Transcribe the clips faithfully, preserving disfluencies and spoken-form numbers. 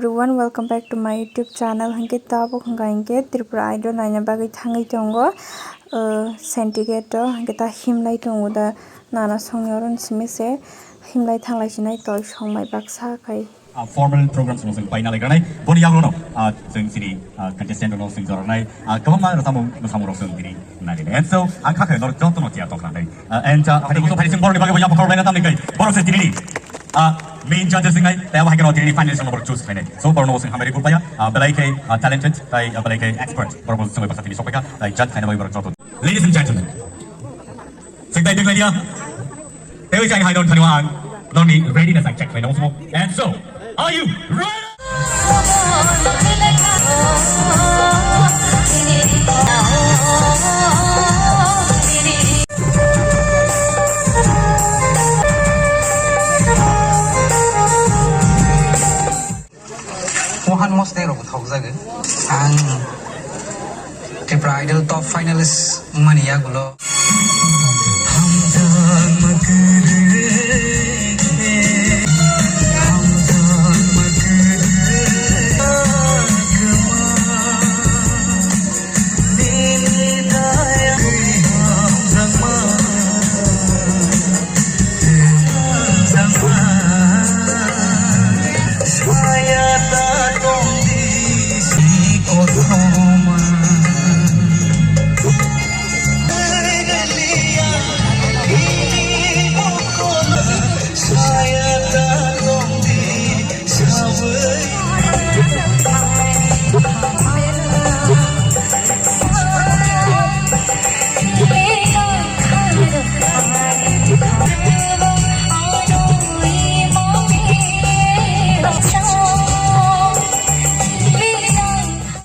Everyone, welcome back to my YouTube channel. Hingke tabuk hingka hingke Tripura Idol naina bagwi thangwi tongo, uh, Sentigeto, hingke ta himlai tongo da nana songni oro simi se himlai thanglai sinai toi songmai baksa khai. Ah, formal programs no sing paina leganai, boni yagulo no, ah, sing sini, ah, contestant no sing joranai, ah, kabangma rasamung, rasamung rok sing dini nai. And so, ang kha khe nor joto no tia tokna nai. Ah, and, ah, phai ko phai sing borok ni bagwi ya pakor baina tamni kai. Borok se tinini. Ah, main judges ngai, tei abo hai khe no tinini finalist no borok choose khlainai. So, borok no sing hamari group ya, ah, belai khe, ah, talented, tei, ah, belai khe expert. Borok sing bai basa tini sokpeka, tei judge khlaina bagwi borok joto. Ladies and gentlemen, sing tai dik lai dia. Tei chai hai don thani ang. Noni readiness ang check khlaina usmo. And so, are you ready? Mohan Mosnai rok thok jagwi. Ang Tripura Idol top finalist wngmani yagulo.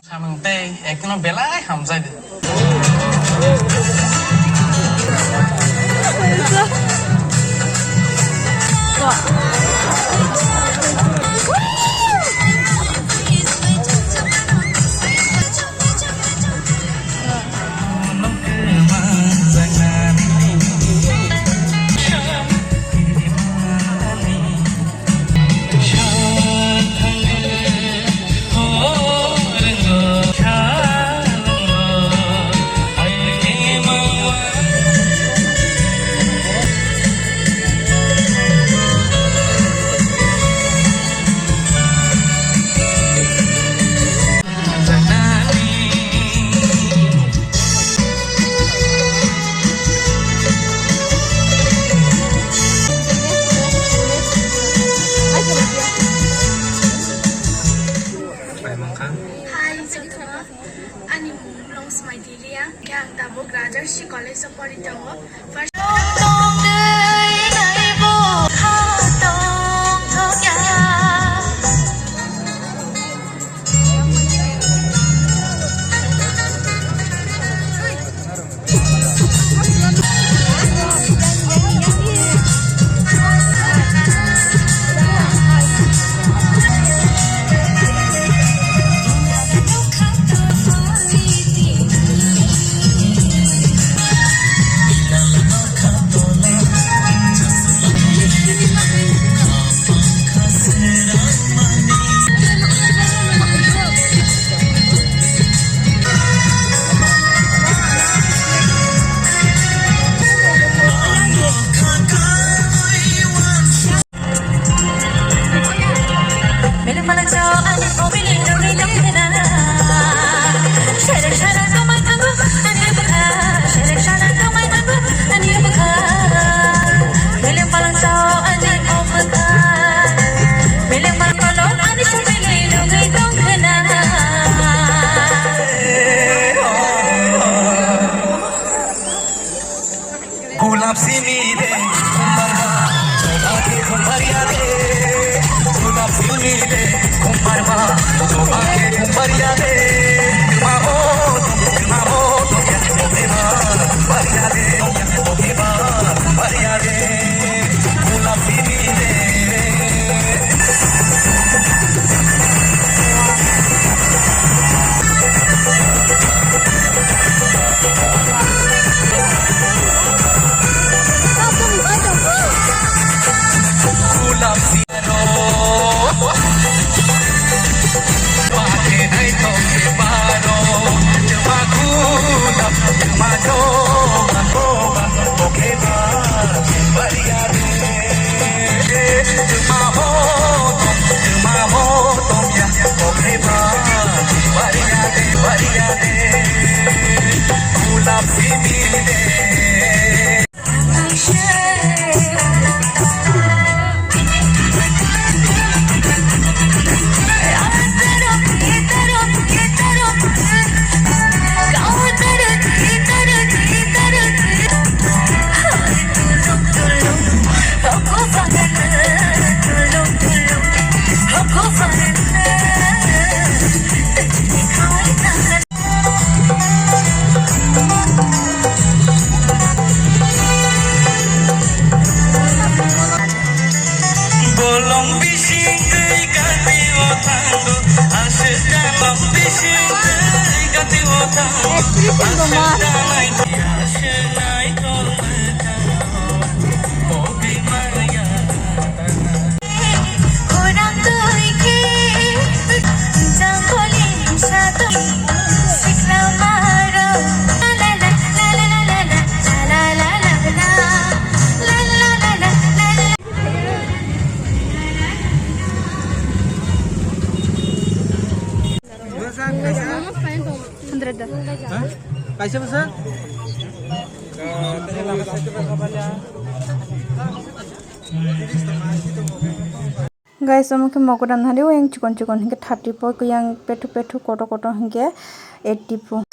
Samung tei ekno belai hamjai di. Hi, ani mung Longsmai Dilia, ang tabuk Rajarsi College o pori tongo. First Gulab simi de, kumbar ba, choba ke kumbar ya de. Gulab simi de, kumbar ba, choba ke kumbar ya de. Ma ho, ma ho, kumbar ya de, kumbar ya de, kumbar ya de. Gulab simi de. Bolong bising twi gati o thango, aswk dalong bising twi gati o thango, aswk dalai aswk nai tol mwkang o, o bimaya. Hundred da. Kaisa bwsa? Guys, omo khe mogodan hari o yang chikon chikon hinkhe thirty po, yang pethu pethu koto koto hinkhe eighty po.